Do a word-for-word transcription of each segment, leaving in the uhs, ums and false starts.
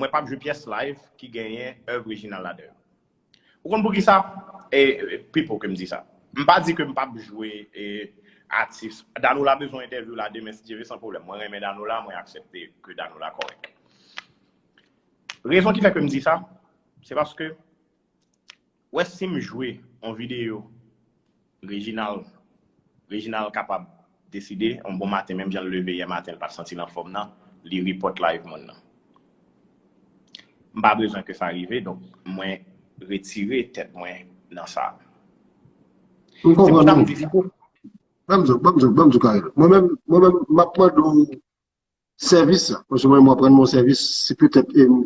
mwen p ap jwe pyès live ki genyen èv Reginald ladan yo. Ou konn poukisa? E, e, pipo ke m di sa. M pa di ke m p ap jwe e, atis. Danola bezwen entèvyou la demen si Dye vle san pwoblèm. Mwen renmen Danola, mwen aksepte ke Danola kòrèk. Rezon ki fè ke m di sa, se paske wè si m jwe yon videyo Reginald, Reginald kapab deside yon bon maten, menm jan l leve yè maten, l pa t santi l anfòm nan, li report live moun nan. M pa bezwen ke sa rive, donk mwen retire tèt mwen nan sa. M konprann ou. Ban m di w, ban m di w, Karel. Mwen menm, mwen menm, m ap mande w sèvis la. Paske mwen, mwen pran yon sèvis, si petèt, e, m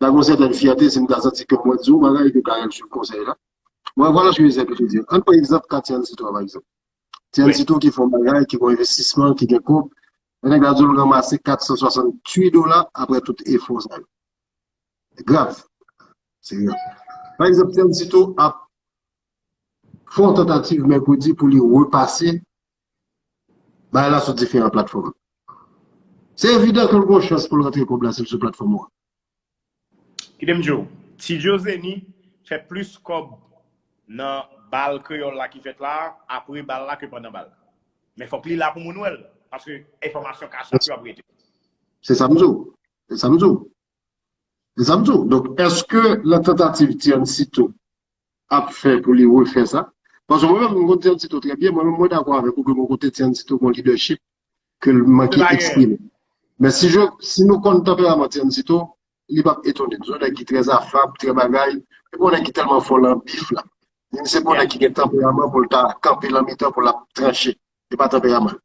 ta gen yon sètèn fyète, si m ta santi ke mwen di w bagay ke Karel swiv konsèy la. Mwen, vwala, je vais expliquer. Ann pran egzanp ka Tiancito a, pa egzanp. Tiancito ki fè yon bagay, ki gen yon envestisman, ki gen kòb. Nèg la di w l ranmase kat san swasanntuit dola apre tout efò sa yo. Grav. Serye. Pa egzanp, Tiancito ap fè yon tantativ mèkredi pou li repase bagay la sou diferan platfòm. Se evidan ke l gen yon chans pou l rantre kòb la si l sou platfòm ou an. Kite m di w, Ti Djo Zeni fè plis kòb nan bal kreyòl la ki fèt la, apre bal la ke pandan bal. Men fòk li la pou moun wè l, paske enfòmasyon kachap yo ap rete. Se sa m di w. Se sa m di w. Se sa m di w. Donk, èske nan tantativ Tiancito ap fè pou li refè sa? Paske mwen menm, m konn Tiancito trè byen, mwen menm, mwen dakò avèk ou ke bon kote Tiancito gen yon lidèchip ke l manke eksprime. Men si je, si nou konn tanperaman Tiancito, li p ap etone. Se yon nèg ki trè afab, trè bagay, epi yon nèg ki tèlman fò nan bif la. Li se pa yon nèg ki gen tanperaman pou l ta kanpe nan mitan pou l ap tranche. Se pa tanperaman l.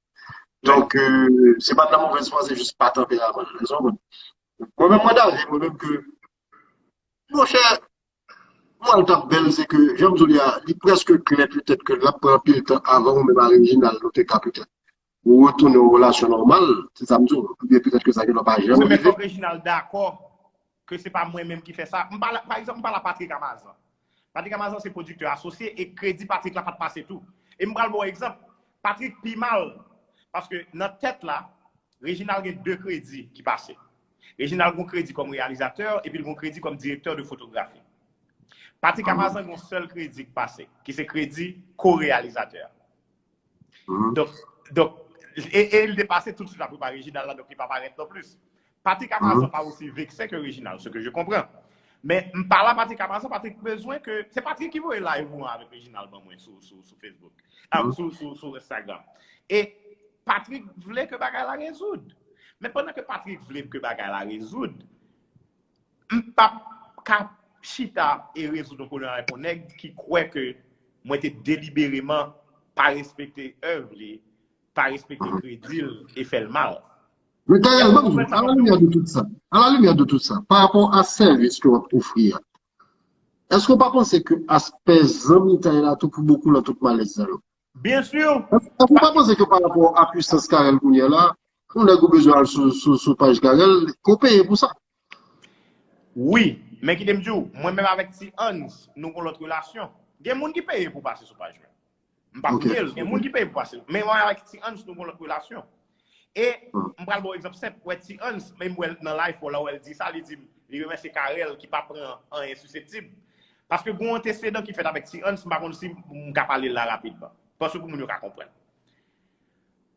Donk, euh, se pa nan movèz franse, jis pa tanperaman l. Ou konprann? Mwen menm, mwen dakò, mwen menm ke, monchè, mwen l t ap bèl, se ke, jan m di w li a, li prèske klè petèt ke l ap pran anpil tan avan ou menm a Reginald nou te ka petèt ou retounen yon relasyon nòmal, se sa m di w, oubyen petèt ke sa gen dwa pa janm rive. Wi, men fòk Reginald dakò ke se pa mwen menm ki fè sa. M pale, pa egzanp, m pale a Patrick Amazan. Patrick Amazan se pwodiktè asosye e kredi Patrick la pa t pase tou. E m pral ba w egzanp, Patrick pi mal, paske nan tèt la, Reginald gen de kredi ki pase. Reginald gen kredi kòm reyalizatè, epi l gen kredi kòm direktè de fotografi. Patrick Amazan gen yon sèl kredi ki pase, ki se kredi ko-reyalizatè. Donk, donk, e, e li te pase tout swit apre pa Reginald la, donk li pa parèt non plis. Patrick Amazan pa osi vekse ke Reginald, ce que je comprends. Men m pa la Patrick Amazan, Patrick bezwen ke, se Patrick ki voye live ou an avèk Reginald ban mwen sou, sou, sou Facebook, ah, sou, sou, sou Instagram. E Patrick vle ke bagay la rezoud. Men pandan ke Patrick vle ke bagay la rezoud, m p ap ka chita e rezoud yon pwoblèm avèk yon nèg ki kwè ke mwen te delibereman pa respekte èv li, pa respekte kredi l e fè l mal. Men Karel, ban m di w, à la lumière de tout ça, à la lumière de tout ça, pa rapò a sèvis ke w ap ofri a, èske w pa panse ke aspè zanmitay la tou pou bokou nan tout malèz sa yo? Byen si. Èske w pa panse ke pa rapò a pwisans Karel kounye a la, yon nèg ou bezwen al sou, sou, sou paj Karel, ke w peye pou sa? Wi, men kite m di w, mwen menm avèk Ti Hans, nou gon lòt relasyon. Gen moun ki peye pou pase sou paj mwen. M p ap nye l, gen moun ki peye pou pase. Men mwen avèk Ti Hans, nou gon lòt relasyon. E m pral ba w egzanp senp, wè Ti Hans, men m wè l nan live pou la wè l di sa, li di m, li remèsye Karel ki pa pran anyen siseptib. Paske gon antesedan ki fèt avèk Ti Hans, m pa konn si m ka pale l la rapidman. Paske pou moun yo ka konprann.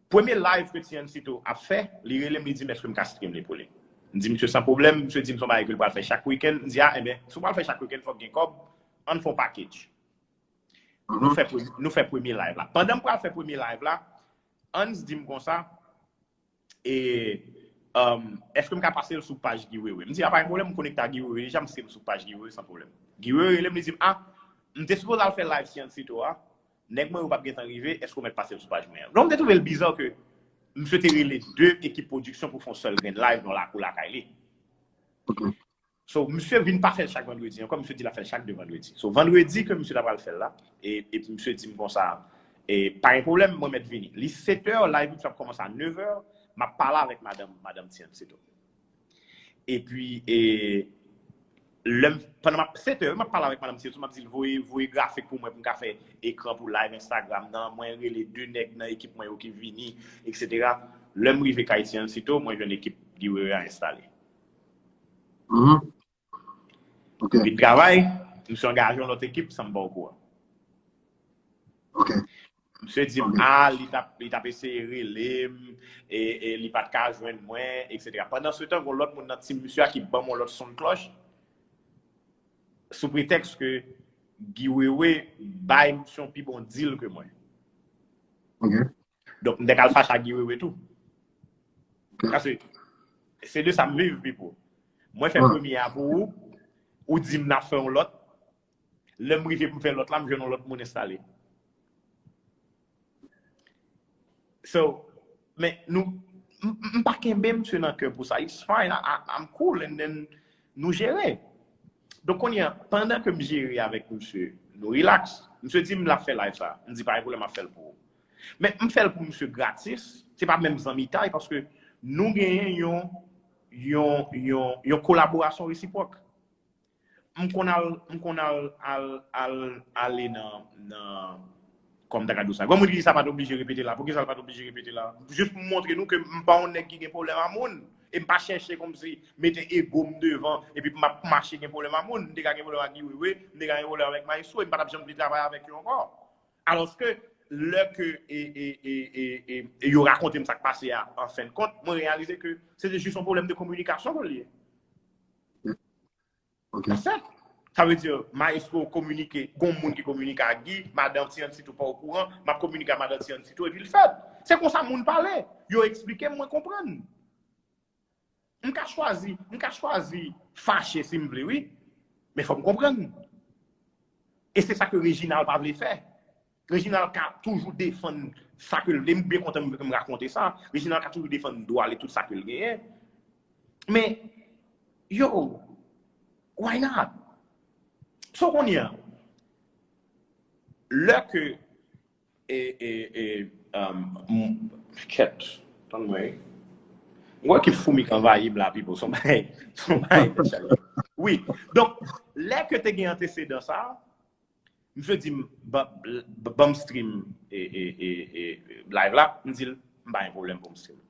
Premye live ke Ti Ansito ap fè, li rele m, li di m èske m ka stream li pou li. M di misye san pwoblèm, misye di m se yon bagay ke l pral fè chak wikenn. M di a, enben, si w pral fè chak wikenn, fòk gen kòb, ann fè yon package. Nou fè, nou fè premye live la. Pandan m pral fè premye live la, Hans di m konsa, e, um, èske m ka pase l sou paj Guy Wewe? M di a pa gen pwoblèm, m konekte a Guy Wewe deja, m stream sou paj Guy Wewe san pwoblèm. Guy Wewe rele m, li di m, a, m te sipoze al fè live Ti Ansito a, nèg mwen yo p ap gentan rive, èske w mèt pase l sou paj mwen an? Donk, m te twouve l biza ke misye te rele de ekip pwodiksyon pou fè yon sèl grenn live nan lakou lakay li. So, misye vin pa fè l chak vandredi ankò, misye di l ap fè l chak de vandredi. So, vandredi ke misye ta pral fè l la, e, epi misye di m konsa, e, pa gen pwoblèm, mwen mèt vini. Li sèt è, live misye ap kòmanse a nèv è, m ap pale avèk madanm, madanm Ti Ansito. Epi, e, lè m, pandan m ap, sèt è, m ap pale avèk madanm Ti Ansito, m ap di l voye, voye grafik pou mwen pou m ka fè ekran pou live Instagram nan, mwen rele de nèg nan ekip mwen yo ki vini, etsetera. Lè m rive kay Ti Ansito, mwen jwenn ekip Guy Wewe a enstale. Mhm. Ok. Vin travay, misye angaje yon lòt ekip san m pa okouran. Ok. Misye di m, ah, li t ap, li t ap eseye rele m, e, e li pa t ka jwenn mwen, etsetera. Pandan se tan, gen lòt moun nan tim misye a ki ban m yon lòt son de klòch, sou pretèks ke Guy Wewe bay misye yon pi bon deal ke mwen. Ok. Donk, m te ka al fache ak Guy Wewe tou. Ok. Paske se de sa m viv, Pipo. Mwen fè Ah. premye a pou ou, ou di m n ap fè yon lòt. Lè m rive pou m fè lòt la, m jwenn yon lòt moun enstale. So, men nou, m, m, m pa kenbe misye nan kè pou sa. It's fine, I, I, I'm cool, and then nou jere. Donk, kounye a, pandan ke m jere avèk misye, nou relax. Misye di m l ap fè live sa. M di, pa gen pwoblèm, m ap fè l pou ou. Men m fè l pou misye gratis. Se pa menm zanmitay, paske nou genyen yon, yon, yon, yon kolaborasyon resipwòk. M konn al, m konn al, al, al, ale nan, nan, kòm ta ka di w sa. Granmoun ki di sa pa t oblije repete la. Poukisa l pa t oblije repete la? Jis pou m montre nou ke m pa yon nèg ki gen pwoblèm a moun. E m pa chèche kòmsi mete ego m devan, epi m ap mache gen pwoblèm a moun. M te ka gen pwoblèm ak Guy Wewe, m te ka gen pwoblèm avèk Maestro, e m pa t ap janm vle travay avèk yo ankò. Alòske, lè ke e, e, e, e, e, e yo rakonte m sa k pase a, an fen de kont, mwen reyalize ke se te jis yon pwoblèm de kominikasyon ke l ye. Ok. That's it. Sa vle di, Maestro kominike, gon moun ki kominike ak Guy, madan Tiancito pa okouran, m ap kominike ak madan Tiancito, epi l fèt. Se konsa moun pale. Yo eksplike m, mwen konprann. M ka chwazi, m ka chwazi fache si m vle, wi. Men fò m konprann. E se sa ke Reginald pa vle fè. Reginald ka toujou defann sa ke l vle. M byen kontan m, m rakonte sa. Reginald ka toujou defann dwa li, tout sa ke l genyen. Men, yo, why not? So, kounye a, lè ke, e, e, e, um, m- kèt, tann mwen. M wè ki foumi k anvayi m la, Pipo. Son bagay, son bagay de chay. Wi. Donk, lè ke te gen antesedan sa, misye di m, "Ban ban m stream e, e, e, e, live la." M di l, "M pa gen pwoblèm pou m stream."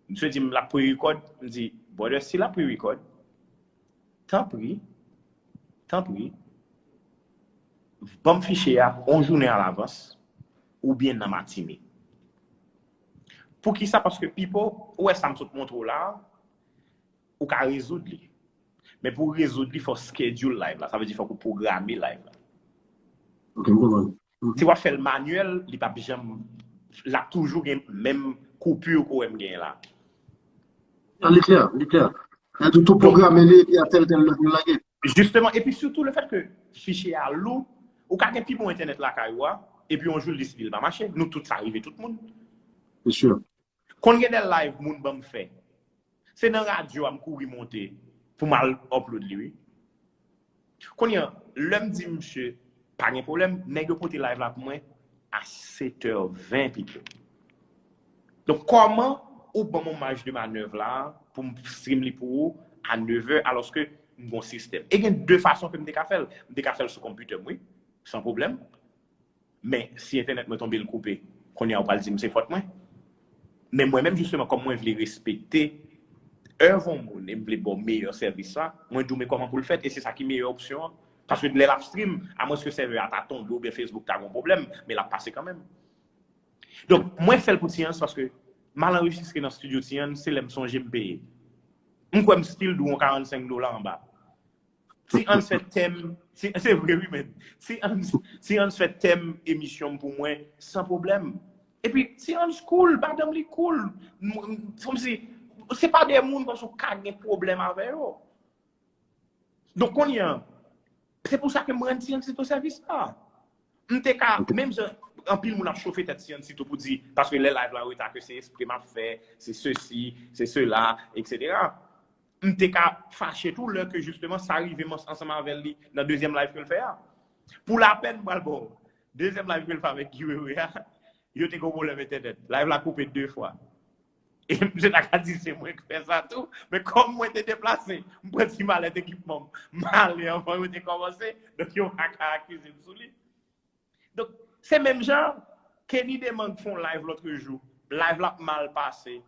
Misye di m, "L ap pre-record." M di, "Brother, si l ap pre-record, tanpri, tanpri, ban m fichye a yon jounen alavans oubyen nan matine." Poukisa? Paske, Pipo, ou wè sa m sot montre w la, ou ka rezoud li. Men pou w rezoud li, fò w schedule live la. Sa vle di fòk ou pwograme live la. Ok, m konprann. Si w ap fè l manyèl, li p ap janm, l ap toujou gen menm koupi ke w wè m genyen la. Ah, li klè, li klè. Lè tou, tou pwograme li, epi a tèl tèl lè pou l lage. Jisteman, epi sitou le fèt ke fichye a lou, ou ka gen pi bon entènèt lakay ou a, epi yon jou l deside l pa mache. Nou tout, sa rive tout moun. Se sure. Konn gen de live moun ban m fè. Se nan radyo a m kouri monte pou m al upload li, wi. Kounye a, lè m di misye, "Pa gen pwoblèm," nèg yo pote live la pou mwen a sèt è ven, Pipo. Donk, kòman ou ban m yon maj de manèv la pou m stream li pou ou a nèv è, alòske m gon sistèm? E gen de fason ke m te ka fè l. M te ka fè l sou konpitè m, wi, san pwoblèm. Men, si entènèt mwen tonbe, l koupe, kounye a ou pral di m se fòt mwen. Men mwen menm, jisteman, kòm mwen vle respekte èv yon moun e m vle ba w meyè sèvis la, mwen di w men kòman pou l fèt, e se sa ki meyè opsyon an. Paske lè l ap stream, amwenske sèvè a ta tonbe oubyen Facebook ta gon pwoblèm, men l ap pase kanmenm. Donk, mwen fè l pou Tians paske m al anrejistre nan studio Tians, se lè m sonje m peye. M kwè m still dwe yon karannsenk dola anba. Tians fè tèm, Ti- se vre wi, men. Tians, Tians fè tèm emisyon m pou mwen san pwoblèm. Epi Tians cool, madanm li cool. M- m- Kòmsi, se pa de moun kòmsi w ka gen pwoblèm avè yo. Donk, kounye a, se pou sa ke m rann Tiancito sèvis la. M te ka, menm jan anpil moun ap chofe tèt Tiancito pou di, paske lè live la reta ke se espre m ap fè, se sesi, se sela, etsetera. M te ka fache tou lè ke jisteman sa rive m ans- ansanm avè li nan dezyèm live ke l fè a. Pou lapèn, m pral ba w. Dezyèm live ke l fè avèk Guy Wewe a, yo te gen pwoblèm entènèt. Live la koupe de fwa. E misye ta ka di se mwen ki fè sa tou, men kòm mwen te deplase, m pran ti malèt ekipman m, m ale anvan yo te kòmanse, donk yo pa ka akize m sou li. Donk, se menm jan, Kenny Demang fè yon live lòt jou. Live la ap mal pase.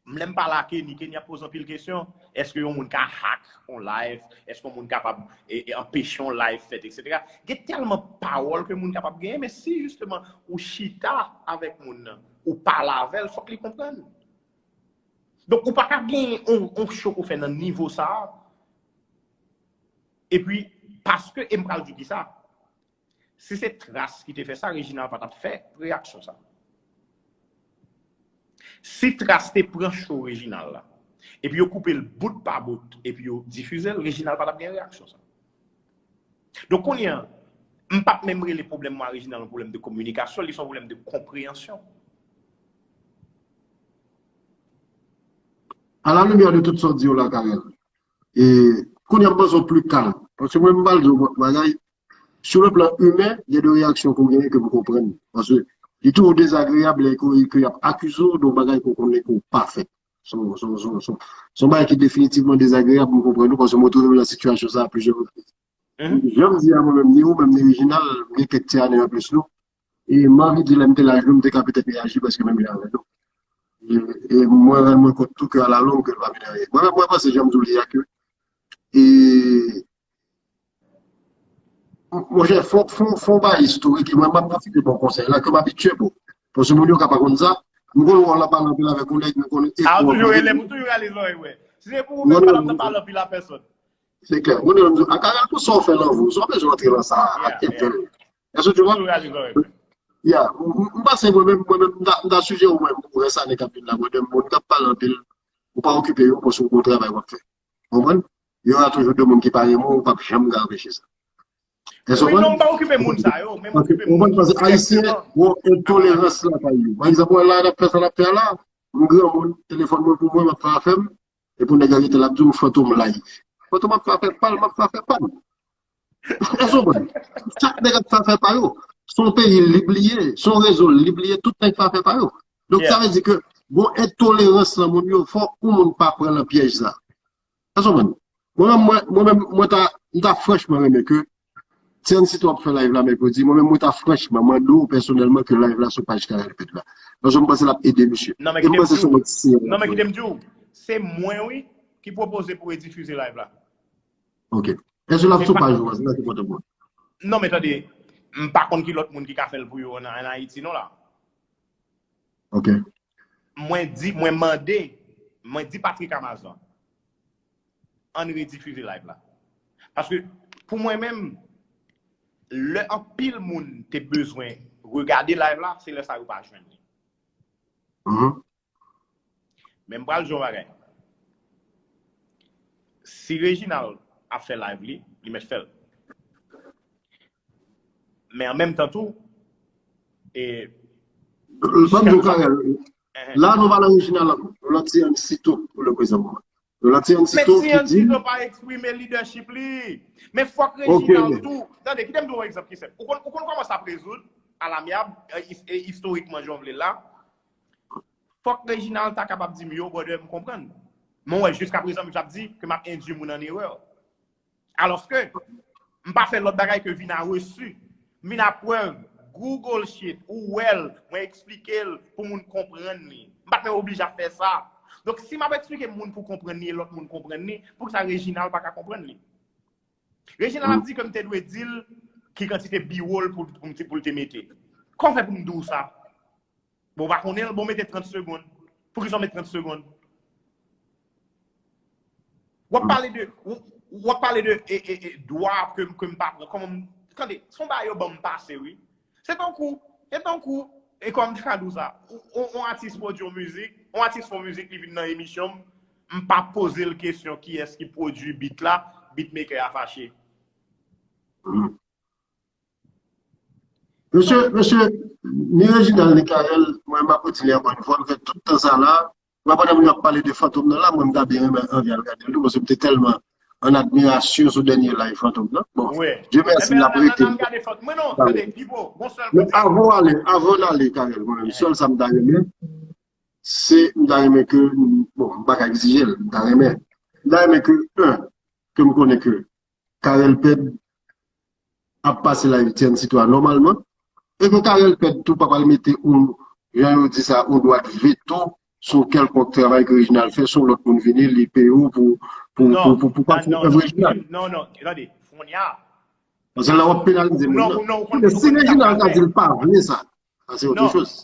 Lè m pale a Kenny, Kenny ap poze anpil kesyon. Èske yon moun ka hack yon live? Èske yon moun kapab e, e, anpeche yon live fèt, etsetera? Gen tèlman pawòl ke moun kapab genyen, men si jisteman ou chita avèk moun nan, ou pale avè l, fòk li konprann. Donk, ou pa ka gen yon, yon show ou fè nan nivo sa a. Epi, paske, e m pral di w kisa, si se Tras ki te fè sa, Reginald pa t ap fè reyaksyon sa. Si Tras te pran show Reginald la, epi yo koupe l bout pa bout, epi yo difize l, Reginald pa t ap gen reyaksyon sa. Donk, kounye a, m p ap menm rele pwoblèm mwen a Reginald yon pwoblèm de kominikasyon, li se yon pwoblèm de konpreyansyon. À la lumière de tout sa w di yo la, Carel, e kounye a m panse w pli kalm. Paske mwen, m pral di w bagay, sur le plan humain, gen de reyaksyon ke w genyen ke m konprann. Paske li toujou dezagreyab lè ke, ke y ap akize w de yon bagay ke w konnen ke w pa fè. Se yon, se yon, se yon, se yon, se yon bagay ki definitivman dezagreyab, m konprann ou, paske mwen twouve m nan sitiyasyon sa a plizyè repriz. Jan m di a mwen menm, ni ou menm, ni Reginald, m gen kèk ti ane anplis nou. E m anvi di, lè m te laj nou, m te ka petèt reyaji prèske menm jan avè nou. E, e mwen rann mwen kont tou ke alalong, ke l pa mennen anyen. Mwen menm, mwen panse, jan m di w li a, ke, e, monchè, fò, fò, fò bagay istorik, e mwen, m ap pwofite ba w konsèy la, ke m abitye ba w. Paske moun yo ka pa konn sa, m konn wè w la pale anpil avèk yon nèg, m konn A, ou toujou rele m, ou toujou rale zòrèy mwen. Si se pou ou menm, pa t ap nan pale anpil a pèsonn. Se klè. Ou menm, a Carel, pou sa w fè nan vi w, sa w bezwen antre nan sa a, ak entèl. Èske tu vois? Ya, m panse mwen menm, mwen menm, m ta, m ta sijere w menm pou rès ane k ap vin la, brother, moun k ap pale anpil, ou pa okipe yo, paske w gon travay w ap fè. Ou konprann? Y aura toujours de moun ki pa renmen w, ou p ap janm ka anpeche sa. Èske w konprann? Non, m pa okipe moun sa yo, men m okipe moun. Ou konprann? Paske Ayisyen, gon entolerans lakay yo. Pa egzanp, wè la, n ap fè sa n ap fè a la, m granmoun, telefòn mwen pou mwen, m ap fè afè m, epi nèg la rete l ap di m Fantom live. Fantom ap fè afè pa l, m ap fè afè pa m. Èske w konprann? Chak nèg ap fè afè pa yo. Se yon peyi lib li ye, se yon rezo lib li ye, tout nèg fè afè pa yo. Donk, sa vle di ke gon entolerans nan moun yo, fò yon moun pa pran nan pyèj sa. Èske w konprann? Mwen menm, mwen, mwen menm, mwen ta, m ta franchman renmen ke Tian Sito ap fè live la mèkredi, mwen menm, mwen ta franchman mande w pèsonèlman ke live la sou paj Carel Ped la. Paske m panse l ap ede misye. E m panse se yon ti siyal. Non, men kite m di w, se mwen, wi, ki pwopoze pou redifize live la. Ok. Èske l ap sou paj ou a? Se sa ki enpòtan pou mwen. Non, men tande, m pa konn ki lòt moun ki ka fè l pou yo an, an Ayiti, non, la. Ok. Mwen di, mwen mande, mwen di Patrick Amazan, ann redifize live la. Paske, pou mwen menm, lè anpil moun te bezwen regade live la, se lè sa yo pa jwenn li. Mhm. Men m pral di w yon bagay. Si Reginald ap fè live li, li mèt fè l. Men an menm tan tou, e, Ban m di w, Carel, la nou pa nan Reginald ankò. Nou nan Tian Sito pou le prezan moman. Nou nan Tian Sito ki di. Men Tian Sito pa eksprime leadership li. Men fòk Reginald tou. Tande, kite m di w yon egzanp ki senp. Ou konn, ou konn kòman sa ap rezoud, alamyab, e, is-, e, istorikman, jan w vle la. Fòk Reginald ta kapab di m, yo, brother, m konprann. Men w wè, jiskaprezan, misye ap di ke m ap endui moun an erè. Alòske, m pa fè lòt bagay ke vin a resi. M vin a prèv, Google shit, ou wè l, mwen eksplike l pou moun konprann li. M pa t menm oblije ap fè sa. Donk, si m ap eksplike moun pou konprann li e lòt moun konprann li, poukisa Reginald pa ka konprann li? Reginald ap di ke m te dwe di l ki kantite B-roll pou, pou, pou l te mete. Kòman fè pou m di w sa? Bon, w pa konnen l, bon, mete trant segonn. Poukisa w met trant segonn? W ap pale de, w, w ap pale de e, e, e, dwa ke, ke m pa pran. Kòman m, tande, se yon bagay yo ban m pase, wi. Se tankou, se tankou, e kòman m te ka di w sa? Yon, yon, yon atis pwodui yon mizik, yon atis fè yon mizik, li vin nan emisyon m, m pa poze l kesyon kiyès ki pwodui beat la, beatmaker a fache. Mesye, mesye, ni Reginald ni Carel, mwen m ap redi li ankò yon fwa, m fè tout tan sa la, mwen pandan moun yo ap pale de Fantom nan la, mwen m ta byen renmen anvi al gade l tou, paske m te tèlman an admirasyon sou dènye live Fantom nan. Bon, Dye mèsi, l ap rete. Men avan w ale, avan w ale, Carel, mwen menm, sèl sa m ta renmen, se m ta renmen ke, bon, m pa ka egzije l, m ta renmen. M ta renmen ke, en, ke m konnen ke Carel Ped ap pase live Tian Sito a nòmalman. E ke Carel Ped tou pa pral mete yon, jan yo di sa, yon dwat veto sou kèlkonk travay ke Reginald fè, sou lòt moun vini, li peye w pou, pou, pou, pou, pou pa fè non, non, non, tande, kounye a. Paske la w ap penalize moun nan. Si Reginald ta di l pa vle sa, sa se otre choz.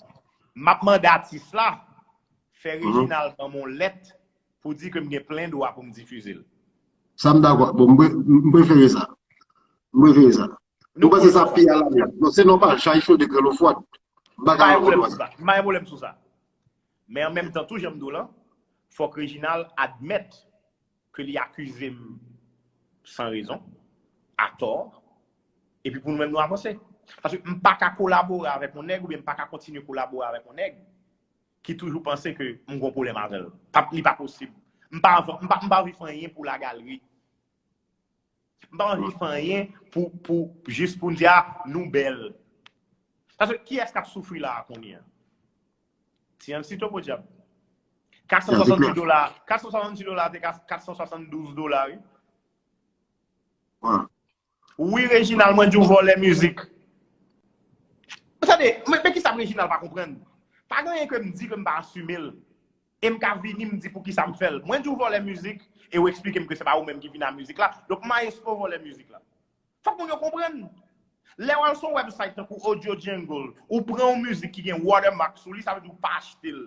M ap mande atis la, fè Reginald ban m yon lèt pou di ke m gen plen dwa pou m difize l. Sa m dakò. Bon, m pre- m prefere sa. M prefere sa. Nou panse sa pi alamòd. Non, se nòmal, chay chode, grenn fwad. M pa ka gen pwoblèm sou sa. M pa gen pwoblèm sou sa. Men an menm tan tou, jan m di w lan, fòk Reginald admèt ke li akize m san rezon, atò, epi pou nou menm nou avanse. Paske m pa ka kolabore avèk yon nèg oubyen m pa ka kontinye kolabore avèk yon nèg ki toujou panse ke m gon pwoblèm avè l. Pa, li pa posib. M pa, m pa, m pa anvi fè anyen pou lagalri. M pa anvi fè anyen pou, pou, jis pou n di, a, nou bèl. Paske kiyès k ap soufri la a kounye a? Ti Ansito, podyab. Kat san swasanndis dola, kat san swasanndis dola te ka kat san swasanndouz dola, wi. Wi, Reginald, mwen di w vòlè mizik. Tande, men, men kisa Reginald pa konprann? Pa gen anyen ke m di ke m pa asime l. E m ka vini, m di poukisa m fè l. Mwen di w vòlè mizik, e w eksplike m ke se pa ou menm ki vin a mizik la. Donk, maestro vòlè mizik la. Fòk moun yo konprann. Lè w al sou yon website tankou Audio Jungle, ou pran yon mizik ki gen watermark sou li, sa vle di w pa achte l.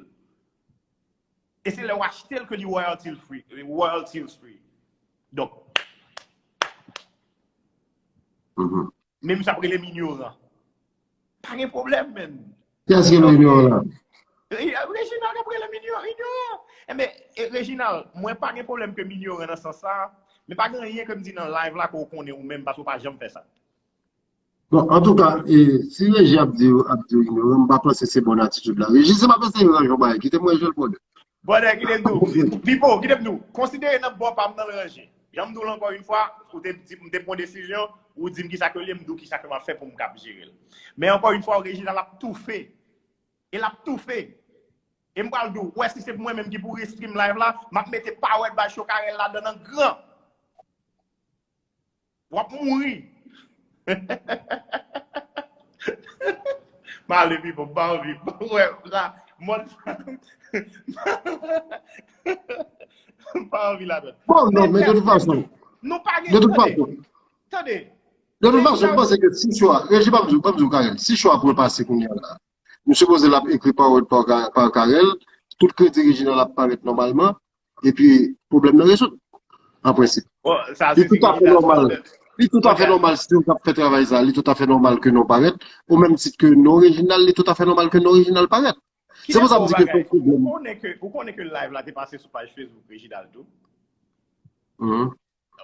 E se lè w achte l ke li royalty free, royalty free. Donk, men misye ap rele m inyoran. Pa gen pwoblèm, menn. Kiyès ki rele inyoran la? Reginald ap rele m inyoran. Enben, e, Reginald, mwen pa gen pwoblèm ke m inyoran nan sans sa, men pa gen anyen ke m di nan live la ke w konnen ou menm, paske w pa janm fè sa. Bon, antouka, e, si Reji ap di, ap di w inyoran, m pa panse se bòn atitid la. Reji, se pa panse yo ranje yon bagay, kite m ranje l, brother. Brother, kite m di w, Pipo, kite m di w, konsidere nan bò pa m nan l ranje. Jan m di w l ankò yon fwa, ou te di m te pran desizyon, ou di m kisa ke l ye, m di w kisa ke m ap fè pou m kab jere l. Men ankò yon fwa, Reginald ap toufe. E l ap toufe. E m pral di w, w wè si se pou mwen menm ki pou restream live la, m ap mete Powered by Chokarel ladan l an gran. W ap mouri. M ale Pipo, m pa anvi. Wè, la, mòn. M pa anvi ladan. Bon, non, men de tout fason. Nou pa gen, de tout fason. Tande. De tout fason, m panse ke si chwa, Reji, ban m di w, ban m di w, Karel, si chwa pral pase kounye a la, nou sipoze l ap ekri Powered pa Ka-, pa Karel, tout kredi Reginald ap parèt nòmalman, epi pwoblèm nan rezoud, an prensip. Li toutafè nòmal. Li toutafè nòmal si w t ap fè travay sa, li toutafè nòmal ke non parèt, o menm tit ke non Reginald, li toutafè nòmal ke non Reginald parèt. Se pou sa m di ke se yon pwoblèm. Ou konnen ke, ou konnen ke live la te pase sou paj Facebook Reginald tou?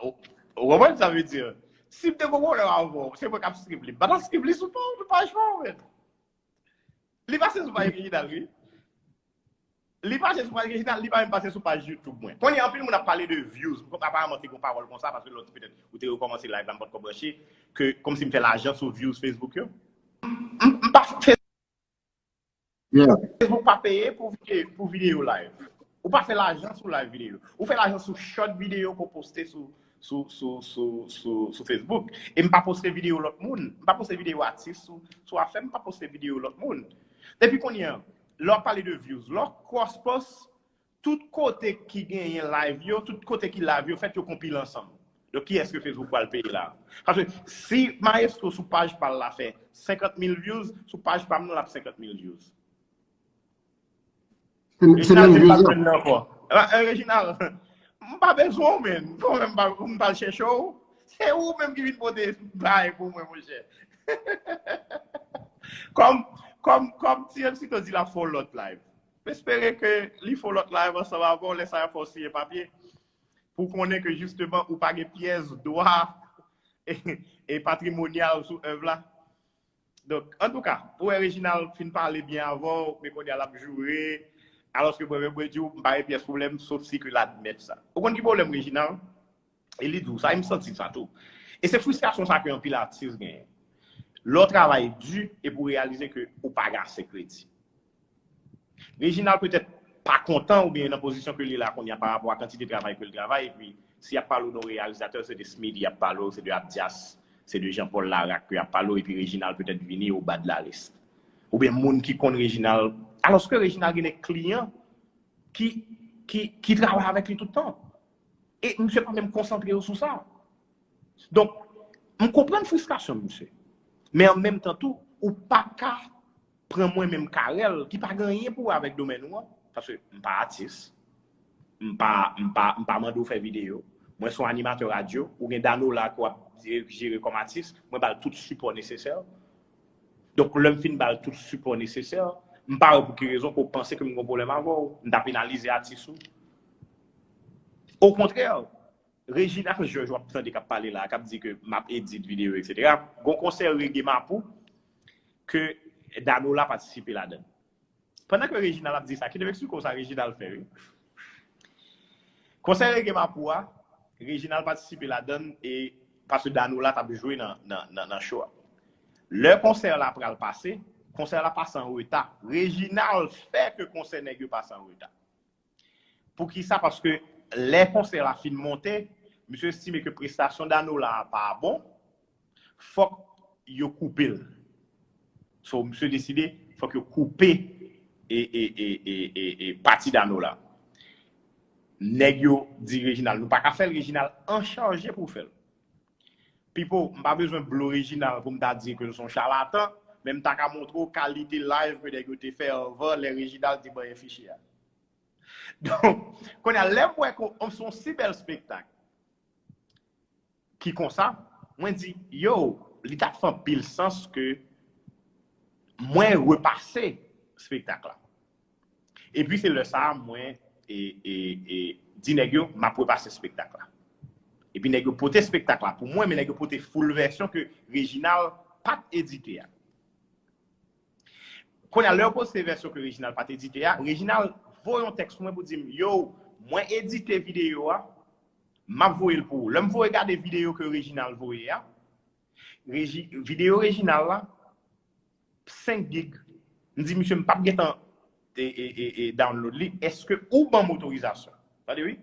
Ou, ou konprann sa vle di? Si m te gon pwoblèm avè w, se mwen k ap skip li. M pa t ap skip li sou pa, sou paj pa w, men. Li pase sou paj Reginald, wi. Li pase sou paj Reginald, li pa menm pase sou paj YouTube mwen. Kounye a, anpil moun ap pale de views. Aparaman, te gon pawòl konsa, paske lòt, petèt, ou te rekòmanse live la, m pa t ko branche, ke kòmsi m fè lajan sou views Facebook yo. M, m, m pa fè Facebook pa peye pou vide-, pou videyo live. Ou pa fè lajan sou live videyo. Ou fè lajan sou short videyo ke w poste sou, sou, sou, sou, sou, sou Facebook. E m pa poste videyo lòt moun. M pa poste videyo atis sou, sou afè m, m pa poste videyo lòt moun. Epi kounye a, lè w ap pale de views, lè w cross post, tout kote ki genyen live yo, tout kote ki live yo fèt, yo konpile ansanm. Donk, kiyès ke Facebook pral peye la? Paske si Maestro sou paj pa l la fè senkant mil views, sou paj pa m nan l ap senkant mil views. Se, se menm views la. Reginald, m pa bezwen w, menn. Mwen menm, m pa, m pa al chèche w. Se ou menm ki vin pote bagay pou mwen, monchè. Kòm, kòm, kòm T M C te di l ap fè yon lòt live. M espere ke li fè yon lòt live ansanm avè w, lè sa y a fè w siyen papye. Pou konnen ke jisteman ou pa gen pyès dwa e, e patrimonyal sou èv la. Donk, antouka, ou wè Reginald fin pale byen avè w, men kounye a l ap joure, alòske mwen menm mwen di w, m pa gen pyès pwoblèm, sof si ke l admèt sa. Ou konn ki pwoblèm Reginald? E li di w sa, e m santi sa tou. E se fristrasyon sa ke anpil atis genyen. Lè w travay di, epi w reyalize ke ou pa gen ase kredi. Reginald petèt pa kontan oubyen nan pozisyon ke li la kounye a pa rapò a kantite travay ke l travay, epi si y ap pale w de yon reyalizatè, se de Smithy y ap pale w, se de Abdias, se de Jean Paul Laraque ke y ap pale w, epi Reginald petèt vini au bas de la liste. Oubyen moun ki konn Reginald, alòske Reginald gen de kliyan ki, ki, ki travay avèk li tout tan. E misye pa menm konsantre yo sou sa. Donk, m konprann fristrasyon misye. Men an menm tan tou, ou pa ka pran mwen menm Carel, ki pa gen anyen pou wè avèk domèn ou an, paske m pa atis, m pa, m pa, m pa mande w fè videyo, mwen se yon animatè radyo, ou gen Danola ke w ap jere kòm atis, mwen ba l tout sipò nesesè. Donk, lè m fin ba l tout sipò nesesè, m pa wè pou ki rezon ke w panse ke m gen yon pwoblèm avè w, m t ap penalize atis ou. Okontrè, Reginald Georges w ap tande k ap pale la, k ap di ke m ap edit videyo, etsetera. Gon konsè rege Mapou ke Danola patisipe ladan l. Pandan ke Reginald ap di sa, kite m eksplike w sa Reginald fè, wi. Konsè rege Mapou a, Reginald patisipe ladan l e paske Danola t ap jwe nan, nan, nan, nan show a. Lè konsè la pral pase, konsè la pase an reta. Reginald fè ke konsè nèg yo pase an reta. Poukisa? Paske lè konsè la fin monte, misye estime ke prestasyon Danola a pa bon, fòk yo koupe l. So, misye deside, fòk yo koupe e, e, e, e, e, e pati Danola. Nèg yo di Reginald, nou pa ka fè l, Reginald an chaje pou fè l. Pipo, m pa bezwen blo Reginald pou m ta di ke l se yon chalatan, men m ta ka montre w kalite live ke nèg yo te fè anvan lè Reginald te manyen fichye a. Donk, kounye a, lè m wè ke se yon si bèl spektak ki konsa, mwen di, yo, li t ap fè anpil sans ke mwen repase spektak la. Epi se lè sa a, mwen e, e, e, di nèg yo, m ap repase spektak la. Epi nèg yo pote spektak la pou mwen, men nèg yo pote full vèsyon ke Reginald pa t edite a. Kounye a, lè yo poste vèsyon ke Reginald pa t edite a, Reginald voye yon tèks pou mwen pou di m, yo, mwen edite videyo a, m ap voye l pou ou. Lè m voye gade videyo ke Reginald voye a, Regi, videyo Reginald la, senk gig. M di, misye, m p ap gentan e, e, e, e download li. Èske ou ban m otorizasyon? Tande, wi.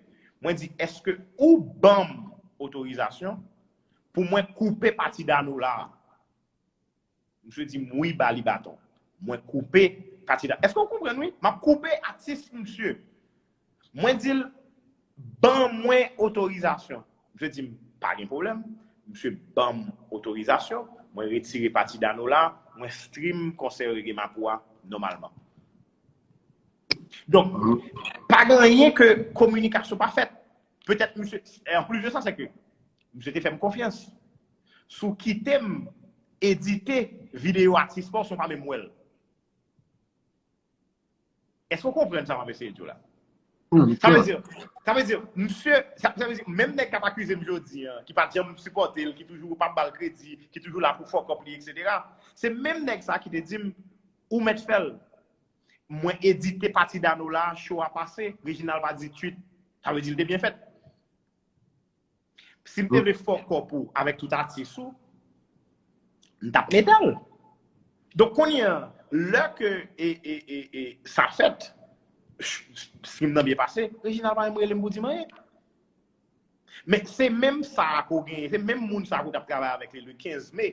Mwen di, èske ou ban m otorizasyon pou mwen koupe pati Danola a? Misye di m wi, ba li baton. Mwen koupe pati Danola. Èske w konprann, wi? M ap koupe atis misye. Mwen di l, ban mwen otorizasyon. Misye di m, pa gen pwoblèm. Misye ban m otorizasyon. Mwen retire pati Danola, mwen stream konsè Reggae Mapou a nòmalman. Donk, pa gen anyen ke kominikasyon pa fèt. Petèt misye, e an plis de sa, se ke misye te fè m konfyans. Si w kite m edite videyo atis pa w san w pa menm wè l. Èske w konprann sa m ap eseye di w la? Sa vle di, sa vle di, misye, sa, sa vle di, menm nèg k ap akize m jodi a, ki pa t janm sipòte l, ki toujou pa ba l kredi, ki toujou la pou fuck up li, etsetera. Se menm nèg sa ki te di m, ou mèt fè l. Mwen edite pati Danola, show a pase, Reginald pa di twit. Sa vle di l te byen fèt. Si m te vle fè kòb ou avèk tout atis ou, m t ap mete l. Donk, kounye a, lè ke e, e, e, e, sa fèt, stream nan byen pase, Reginald pa menm rele m pou di m anyen. Men se menm sa a ke w genyen, se menm moun sa a ke w t ap travay avèk li le kenz me,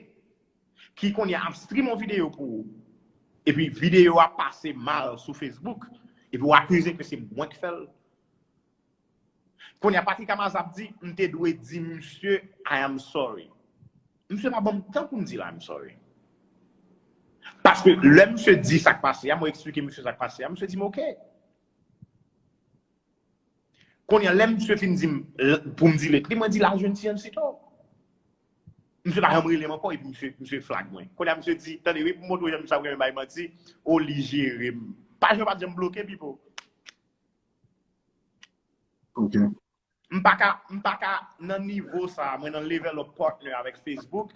ki kounye a ap stream yon videyo pou ou. Epi videyo a pase mal sou Facebook, epi w akize ke se mwen k fè l. Kounye a, Patrick Amazan ap di, m te dwe di misye, "I am sorry." Misye pa ban m tan pou m di l, "I'm sorry." Paske lè misye di sa k pase a, mwen eksplike misye sa k pase a, misye di m, "Ok." Kounye a, lè misye fin di m, l-, pou m delete li, mwen di l al jwenn T M C Talk. Misye pa janm rele m ankò, epi misye, misye flag mwen. Kounye a, misye di, tande, wi, pou montre w jan misye ap renmen bay manti, o, li jere m. Pa jan pa t janm bloke, pipo. Ok. M pa ka, m pa ka nan nivo sa, mwen nan level up partner avèk Facebook.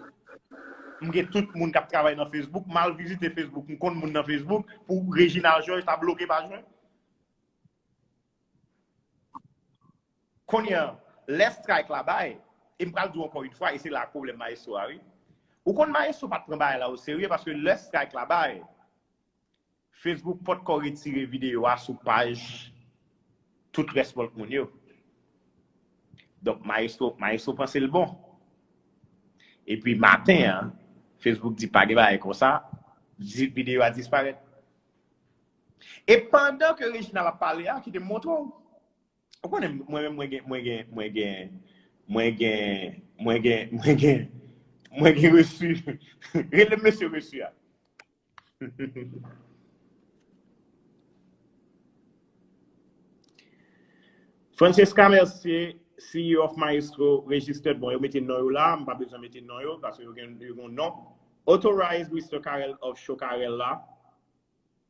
M gen tout moun k ap travay nan Facebook, m al vizite Facebook, m konn moun nan Facebook, pou Reginald Georges ta bloke paj mwen. Kounye a, lè strike la bay, e m pral di w ankò yon fwa, e se la pwoblèm Maestro a, wi. Ou konn Maestro pa t pran bagay la o serye, paske lè strike la bay, Facebook potko retire videyo a sou paj tout rès lòt moun yo. Donk, Maestro, Maestro panse l bon. Epi maten an, Facebook di pa gen bagay konsa, di videyo a disparèt. E pandan ke Reginald ap pale a, kite m montre w. Ou konnen, mwen menm, mwen gen, mwen gen, mwen gen, mwen gen, mwen gen, mwen gen, mwen gen resi. Rele m mesye resi a. Francesca Mercier, C E O of Maestro Registered. Bon, yo mete non yo la, m pa bezwen mete non yo, paske yo gen, yo gen non. Authorize Mister Carel of Show Carel la.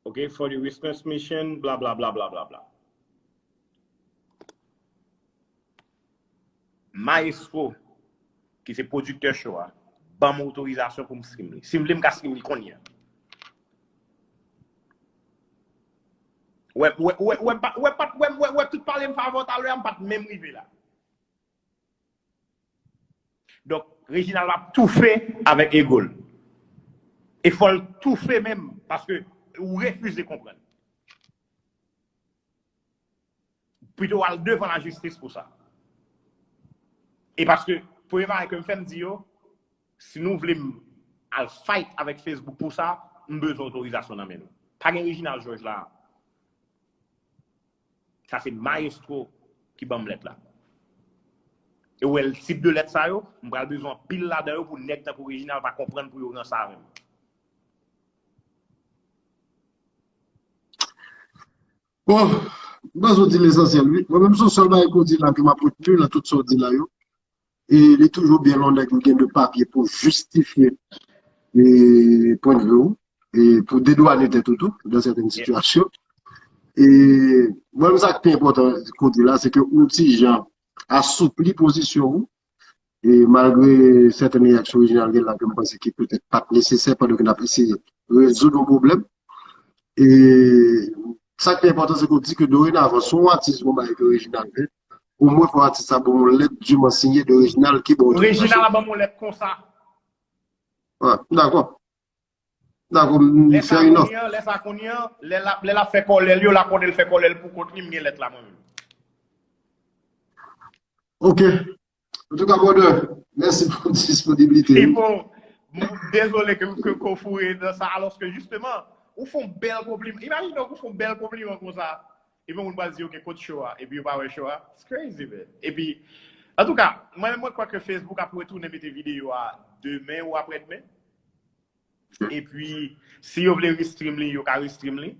Ok, for the retransmission, bla bla bla bla bla bla. Maestro, ki se pwodiktè show a, ban m otorizasyon pou m stream li. Si m vle, m ka stream li kounye a. Wè, wè, wè, wè, pa- wè, pa- wè, wè, wè, tout pale m favè talè a, m pa t menm rive la. Donk, Reginald ap toufe avèk ego l. E fò l toufe menm, paske ou refize konprann. Pito w al devan lajistis pou sa. E paske, premye bagay ke m fè, m di yo, si nou vle m al fight avèk Facebook pou sa, m bezwen otorizasyon nan men nou. Pa gen Reginald Georges la. Sa se Maestro ki ban m lèt la. E w wè l tip de lèt sa yo, m pral bezwen anpil ladan yo pou nèg tankou Reginald pa konprann pou yo ranse avè m. Bon, m panse w di lesansyèl, wi. Mwen menm, se yon sèl bagay ke w di la ke m ap retni nan tout sa w di la yo. E li toujou byen lè yon nèg li gen de papye pou jistifye e pwennvi w, e pou dedwane tèt ou tou, nan sèten sitiyasyon. E mwen menm, sa k pi enpòtan ke w di la, se ke ou ti jan asoupli pozisyon ou, e malgre sèten reyaksyon Reginald gen la ke m panse ki petèt pa t nesesè pandan ke n ap eseye rezoud yon pwoblèm. E sa ki pi enpòtan, se ke w di ke dorenavan, si yon atis gen yon bagay ke Reginald fè, omwen fò atis sa ban w yon lèt diman siyen de Reginald ki ba w otorizasyon. Reginald ap ban m yon lèt konsa. Ah, dakò. Dakò, m Lè sa fair enough. Kounye a, lè sa kounye a, lè l ap, lè l ap fè kòlè l yo, l ap konnen l fè kòlè l pou kont li, m gen lèt la mwen menm. Ok. Antouka, brother, mèsi pou disponibilite w. Bon, m dezole ke, ke, ke w foure nan sa, alòske jisteman, ou fè yon bèl konpliman. Imajine w ou fè yon bèl konpliman konsa, epi yon moun pral di, "Ok, kot show a?" Epi yo pa wè show a. It's crazy, man. Epi, antouka, mwen menm, mwen kwè ke Facebook ap retounen mete videyo a demen ou aprèdemen. Epi, si yo vle restream li, yo ka restream li.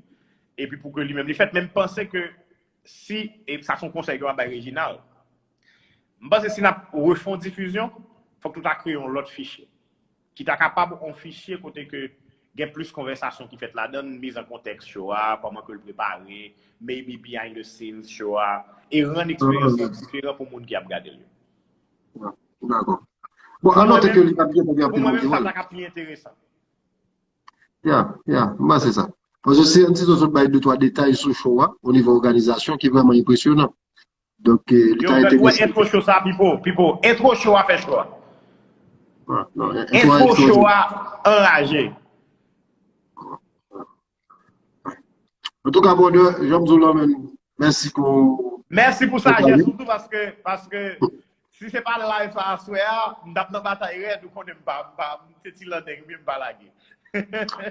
Epi pou ke li menm li fèt. Men m panse ke si, e sa se yon konsèy ke m ap bay Reginald, m panse si n ap refè yon difizyon, fòk nou ta kreye yon lòt fichye. Ki ta kapab yon fichye kote ke gen plis konvèsasyon ki fèt ladan l, miz an kontèks show a, kòman ke l prepare, maybe behind the scenes show a, e rann eksperyans lan diferan pou moun ki ap gade l yo. Dakò. Bon, a note ke li pa t gentan gen anpil moun ki wè l. Sa ta ka pi enteresan. Ya, ya, m panse sa. Paske se yon ti sot bay de twa detay sou show a, o nivo òganizasyon, ki vrèman enpresyonan. Donk, eh, li Yo, ta wè enteresan. Entwo show sa, Pipo, Pipo. Entwo show a fè show a. Ah, non, eh, Entwo entwo- show a anraje. Antouka, brother, jan m di w la, man, mèsi pou Mèsi pou pou sajès pale. Ou tou, paske, paske si se pa live sa aswè a, m t ap nan batay rèd, ou konnen m pa, m pa, m se ti landeng, men m pa lage.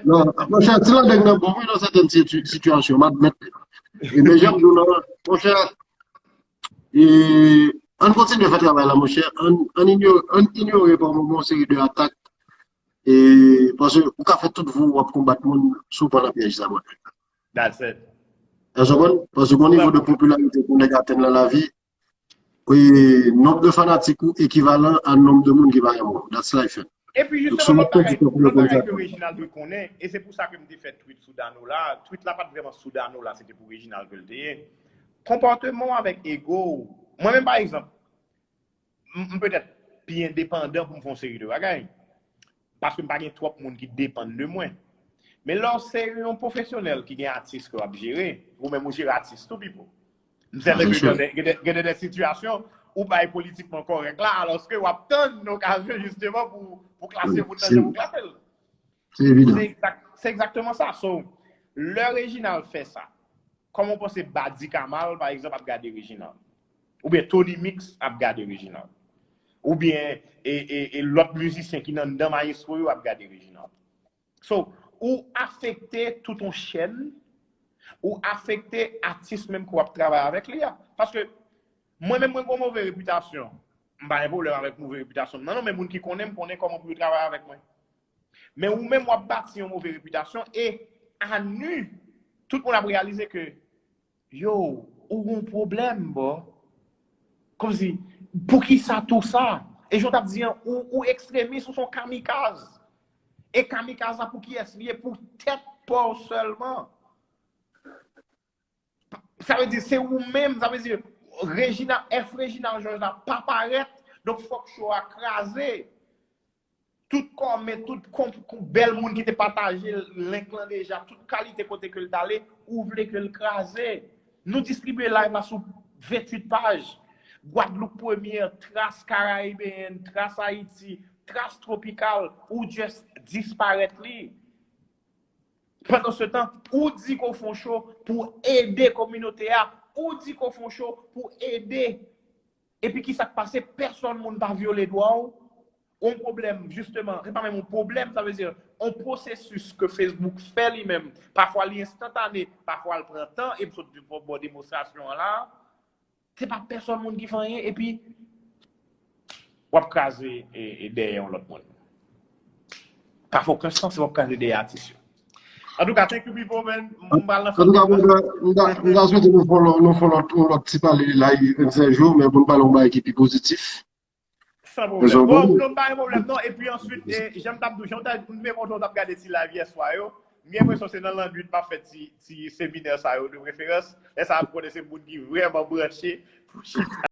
Non, monchè, ti landeng nan bon, wi, nan sèten situ- sitiyasyon, m admèt. E men jan m di w la, monchè, e, ann kontinye fè travay la, monchè. Ann, ann inyore, ann inyore pa moman yon seri de atak. E, paske ou ka fè tout vou w ap konbat moun si w pa nan pyèj sa, mwen. That's it. Èske w konprann? Paske gon nivo de popilarite pou nèg atenn nan lavi, e nonb de fanatik ou ekivalan a nonb de moun ki pa renmen w. That's life. Epi Donk, jisteman, sou lòt lòt bagay, pwodikte pou lòt yo konn bagay sa. Ke Reginald dwe konnen, e se pou sa ke m te fè tweet sou Dano la, tweet la pa t vrèman sou Dano la, se te pou Reginald ke l te ye. Konpòteman w avèk ego w. Mwen menm, pa egzanp, m m petèt pi endepandan pou m fè yon seri de bagay. Paske m pa gen twòp moun ki depann de mwen. Men lè w se yon pwofesyonèl ki gen atis ke w ap jere, ou menm ou jere atis tou, Pipo. M sèten ke gen de, gen de, gen de, de sitiyasyon ou bay politikman kòrèk la, alòske w ap tann okazyon jisteman pou, pou klase moun nan jan pou klase l. Se evidan. Se egzak- se egzakteman sa. So, lè Reginald fè sa, kòman w panse Badi Kamal, pa egzanp, ap gade Reginald? Oubyen Tony Mix ap gade Reginald? Oubyen e, e, e lòt mizisyen ki nan anndan Maestro yo ap gade Reginald? So, ou afekte tout yon chèn ou afekte atis menm ke w ap travay avèk li a. Paske mwen menm, mwen gen move repitasyon. M pa gen pwoblèm avèk move repitasyon m nan, non, men moun ki konnen m, konnen kòman pou yo travay avèk mwen. Men ou menm, w ap bati yon move repitasyon e a nu, tout moun ap reyalize ke, yo, ou gen yon pwoblèm, bro. Kòmsi, poukisa tou sa? E jan w t ap di an, ou, ou ekstremis, ou se yon kamikaz. E kamikaz la pou kiyès li ye? Pou tèt pa w sèlman. Sa vle di, se ou menm, sa vle di, Regina, F Reginald Georges la pa parèt, donk fòk show a kraze. Tout kòmè, tout kon, kon, bèl moun ki te pataje link lan deja, tout kalite kote ke l t ale, ou vle ke l kraze. Nou distribye live la sou venntuit paj. Gwadloup Premyè, Tras Karayibeyèn, Tras Ayiti, Tras Twopikal, ou just disparèt li. Pandan se tan, ou di ke w fè yon show pou ede kominote a, ou di ke w fè yon show pou ede. Epi kisa k pase? Pèsòn moun pa vyole dwa w. Yon pwoblèm, jisteman, se pa menm yon pwoblèm, sa vle di, yon pwosesis ke Facebook fè li menm. Pafwa li enstantane, pafwa l pran tan, e m sot di bon, bon demonstrasyon an la. Se pa pèsòn moun ki fè anyen, epi w ap kraze e, e dèyè yon lòt moun. Pa fè okenn sans, w ap kraze dèyè atis yo. Antouka, thank you, people, man. M pral nan Antouka, fanmi. Mwen, mwen, mwen, mwen swete nou fè yon lòt, nou fè yon lòt, yon lòt ti pale la, vennsenk jou, men pou n pale yon bagay ki pi pozitif. San pwoblèm. Bon, non, pa gen pwoblèm, non. Epi answit, e, jan m t ap di, jan m t ap, m te kontan w t ap gade ti live yè swa yo. M gen enpresyon se nan lannwit m ap fè ti, ti seminè sa yo de preferans. Lè sa a, m konnen se moun ki vrèman branche pou chita.